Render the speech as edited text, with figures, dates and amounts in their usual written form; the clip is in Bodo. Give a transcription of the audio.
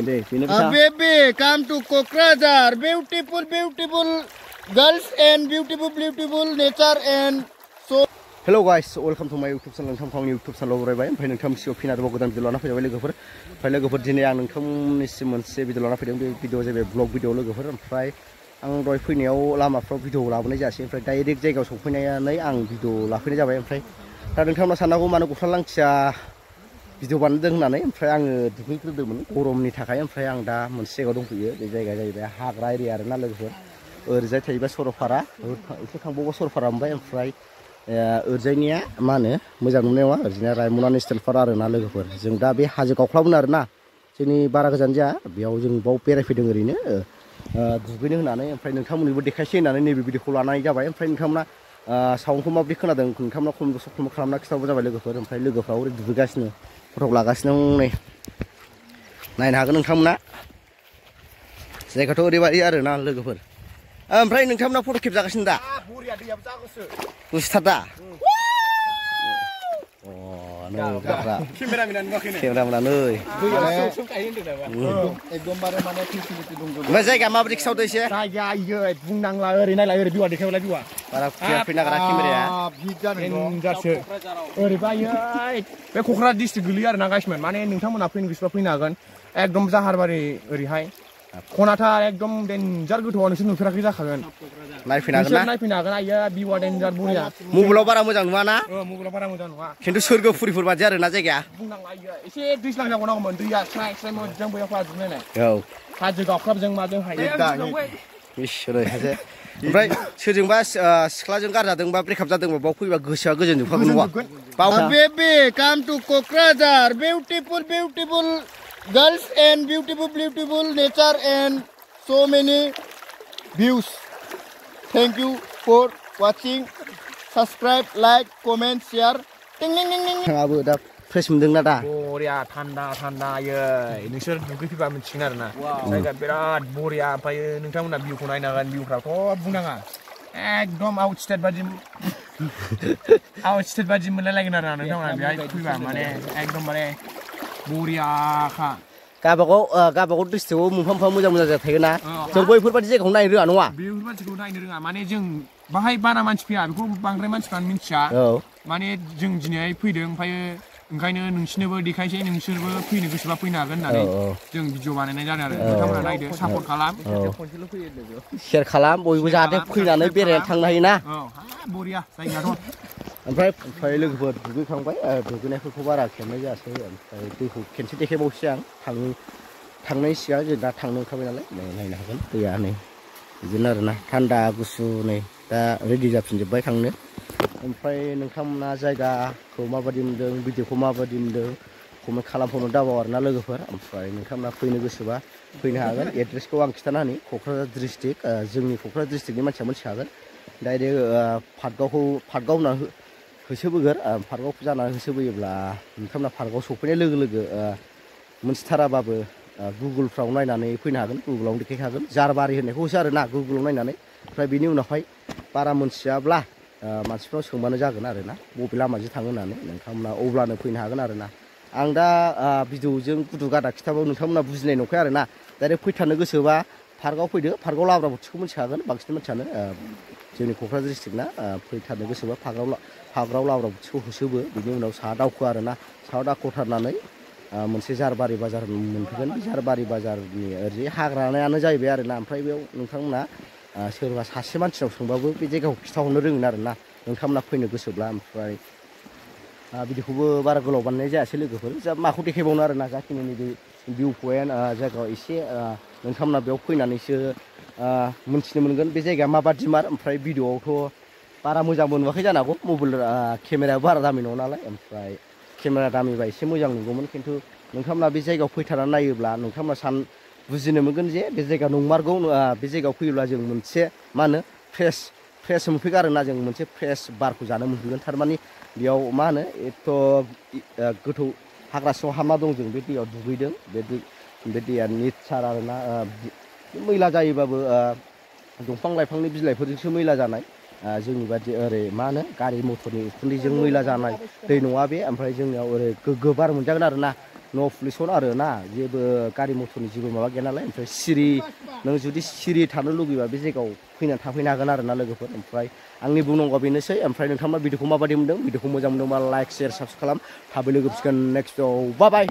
Baby, come to Kokrajhar. Beautiful, beautiful girls and beautiful nature and so. Hello guys, welcome to my YouTube channel. नोंथां YouTube channel Hwibai. ओमफ्राय नोंथांनिसिम फिन आरोबाव गोदान भिडिअ लाना फैबाय लोगोफोर. ओमफ्राय लोगोफोर दिनै आं नोंथांनिसिम मोनसे भिडिअ लाना फैदों. बे भिडिअ जाहैबाय ब्लग भिडिअ लोगोफोर. ओमफ्राय आं दहाय फैनायाव लामाफ्राव भिडिअ लाबोनाय जायासै. ओमफ्राय डाइरेक्ट जायगायाव सौफैनानै आं भिडिअ लाफैनाय जाबाय. ओमफ्राय दा नोंथांमोना साननांगौ मानो गस्ला लांथिया भिडिअ बानायदों होननानै. ओमफ्राय आङो दुगैग्रोदोंमोन गरमनि थाखाय. ओमफ्राय आं दा मोनसे जायगायाव दंफैयो. बे जायगाया जाहैबाय हाग्रा एरिया आरोना लोगोफोर. ओरैजाय थायोबा सरलपारा, एसे थांबावबा सरलपारा मोनबाय. ओमफ्राय ओरैजायनिया मा होनो मोजां नुनाय नङा. ओरैनो रायमना नेसनेल पार्क आरोना लोगोफोर. जों दा बे हाजो गावख्लाबोन आरोना. जोंनि बारा गोजान जाया. बेयाव जों बाव बेरायफैदों ओरैनो दुगैनो होननानै. ओमफ्राय नोंथांमोननिबो देखायसै होननानै नैबे भिडिअखौ लानाय जाबाय. ओमफ्राय नोंथांमोना साउन्डखौ माबोरै खोनादों नोंथांमोना कमेन्ट खालामना खिथाबानो जाबाय लोगोफोर. ओमफ्राय लोगोफ्रा ओरै दुगैगासिनो फट' लागासिनो नै नायनो हागोन नोंथांमोना. जायगाथ' ओरैबायदि आरोना लोगोफोर. ओमफ्राय नोंथांमोना फट' खेबजागासिनो दा? गुसुथार दा? केमेरामेना नै ओमफ्राय जायगा माबायदि खिथावदो एसे? जायगाया बुंनांला ओरै नायलाय ओरै बिवा देखायबाय बिवा बारा फैनो नागिरा केमेराया. ओरैबायो बे क'क्राझार डिस्ट्रिक्ट गोलैयो आरोना गाइसमोन. माने नोंथांमोना फैनो गोसोबा फैनो हागोन. एकदम जाहारबारि ओरैहाय खनाथार एकदम डेन्जार गोथौआव नोंसोर नुफेराखै जाखागोन. नायफैनो हागोन ना? नायफैनो हागोन. आइया बिवा डेन्जार बरिया. मबाइलाव बारा मोजां नुवा ना? मबाइलाव बारा मोजां नुवा. खिन्थु सोरगोफुरिफोर बादि आरोना जायगाया. बुंनांला आइया एसे दैज्लां जाबावनांगौमोन. दैया स्राय स्राय मोजां बैयाव दुगैनाय. औ हाजो गावख्लाबजों माजों हायो. ओमफ्राय सोरजोंबा सिख्लाजों गारजादोंबा ब्रेकआप जादोंबा बाव फैबा गोसोआ गोजोन जोबखागोन नङा? Baby come to Kokrajhar. Beautiful girls and beautiful nature and so many views. Thank you for watching. Subscribe, like, comment, share. Ding ding ding ding. आंबो दा फ्रेस मोनदोंना दा? बरिया थान्दा आयै नोंसोर दुगैफैबा मिथिगोन आरोना. जायगा बिराद बरिया. ओमफ्राय नोंथांमोना भिउखौ नायनो हागोन. भिउफ्राथ' बुंनाङा एकदम आउटस्टेट बादि मोनलायलायगोन आरोना नोंथांमोना बेहाय फैबा. माने एकदमबारे बरियाखा. गावबागाव डिस्ट्रिक्टआव मोनफा मोजां जायगा थायो ना. जों बैफोरबायदि जायगाखौ नायनो रोङा नङा? बेफोरबायदिखौ नायनो रोङा. माने जों बाहाय बारा मानसि फैया. बेखौ बांद्राय मानसिफ्रानो मिथिया. माने जों दिनैहाय फैदों. ओमफ्रायो ओंखायनो नोंसिनोबो देखायसै. नोंसोरबो फैनो गोसोबा फैनो हागोन होननानै जों भिडिअ बानायनाय जादों आरो. नोंथांमोना नायदो, सापर्ट खालाम. शेयार खालाम. बयबो जाहाथे फैनानै बेरायनानै थांनो हायोना. बरिया जायगायाथ'. ओमफ्राय लोगोफोर दुगैखांबाय. दुगैनायफोरखौ बारा खेबनाय जायासै. ओमफ्राय दैखौ खेनसे देखायबावसै आं थांनायनि सिगां जों दा थांनो ओंखारबाय नालाय नायनो हागोन. दैया नै बिदिनो आरोना थान्दा गुसु. नै दा रेडि जाफिनजोब्बाय थांनो. ओमफ्राय नोंथांमोना जायगाखौ माबायदि मोनदों, भिडिअखौ माबायदि मोनदों कमेन्ट खालामहरनो दाबाव आरोना लोगोफोर. ओमफ्राय नोंथांमोना फैनो गोसोबा फैनो हागोन. एड्रेसखौ आं खिन्थाना होनि. क'क्राझार डिस्ट्रिक्ट. जोंनि क'क्राझार डिस्ट्रिक्टनि मानसिया मिथिखागोन. डाइरेक्ट पार्कआव होना होसोबोगोन. पार्कआव जानानै होसोबोयोब्ला नोंथांमोना पार्कआव सफैनाय लोगो लोगो मोनथिथाराबाबो गुगोलफ्राव नायनानै फैनो हागोन. गुगोलावनो देखायखागोन. जारबारि होननायखौ होसो आरोना गुगोलाव नायनानै. ओमफ्राय बिनि उनावहाय बारा मोनथियाब्ला मानसिफ्राव सोंबानो जागोन आरोना बबे लामाजों थाङो होननानै. नोंथांमोना अब्लानो फैनो हागोन आरोना. आं दा भिडिअजों गुदु गादा खिथाबाबो नोंथांमोना बुजिनाय नंखाया आरोना. डाइरेक्ट फैथारनो गोसोबा पार्कआव फैदो. पार्कआव लाब्रा बोथिखौ मिथिखागोन बांसिन मानसियानो. जोंनि क'क्राझार डिस्ट्रिक्टना फैथारनो गोसोबा पार्कआव लाब्रा बोथिखौ होसोबो. बिनि उनाव साहा दावखो आरोना. साहा दावखोथारनानै मोनसे जारबारि बाजार मोनफैगोन. बे जारबारि बाजारनि ओरैजाय हाग्रायानो जाहैबाय आरोना. ओमफ्राय बेयाव नोंथांमोना सोरबा सासे मानसिनाव सोंबाबो बे जायगाखौ खिथाहरनो रोङोन आरोना नोंथांमोना फैनो गोसोब्ला. ओमफ्राय बिदिखौबो बारा गोलाव बानायनाय जायासै लोगोफोर. माखौ देखायबावनो आरोना जाखिनि नैबे भिउ पइन्ट जायगायाव एसे नोंथांमोना बेयाव फैनानैसो मोनथिनो मोनगोन बे जायगाया माबादि मार. ओमफ्राय भिडिअआवथ' बारा मोजांबो नुवाखै जानो हागौ. मबाइल केमेरायाबो बारा दामि नङा नालाय. ओमफ्राय केमेरा दामिबा एसे मोजां नुगौमोन. खिन्थु नोंथांमोना बे जायगायाव फैथारनानै नायोब्ला नोंथांमोना बुजिनो मोनगोन जे बे जायगा नंमारगौ. बे जायगायाव फैयोब्ला जों मोनसे मा होनो फ्रेस मोनफैगोन आरोना. जों मोनसे फ्रेस बारखौ जानो मोनफैगोन. थारमाने बेयाव मा होनो एथ' गोथौ हाग्रा सिङाव हाबना दं. जों बे दैयाव दुगैदों. बे दैया नेचार आरोना. मैला जायोबाबो दंफां लाइफांनि बिलाइफोरजोंसो मैला जानाय. जोंनि बादि ओरै मा होनो गारि मथरनि उखुन्दैजों मैला जानाय दै नङा बे. ओमफ्राय जोंनियाव ओरै गोग्गो बार मोनजागोन आरोना. नो पल्युसन आरो ना जेबो गारि मथरनि जेबो माबा गैया नालाय ओमफ्राय सिरि नों जुदि सिरि थानो लुगैबा बे जायगायाव फैनानै थाफैनो हागोन आरो ना लोगोफोर ओमफ्राय आंनि बुंनांगौआ बेनोसै ओमफ्राय नोंथाङा भिडिअखौ माबायदि मोनदों भिडिअखौ मोजां मोनदोंबा लाइक शेयार साबस्क्राइब खालाम थाबै लोगो फिगोन नेक्स्ट बाय बाय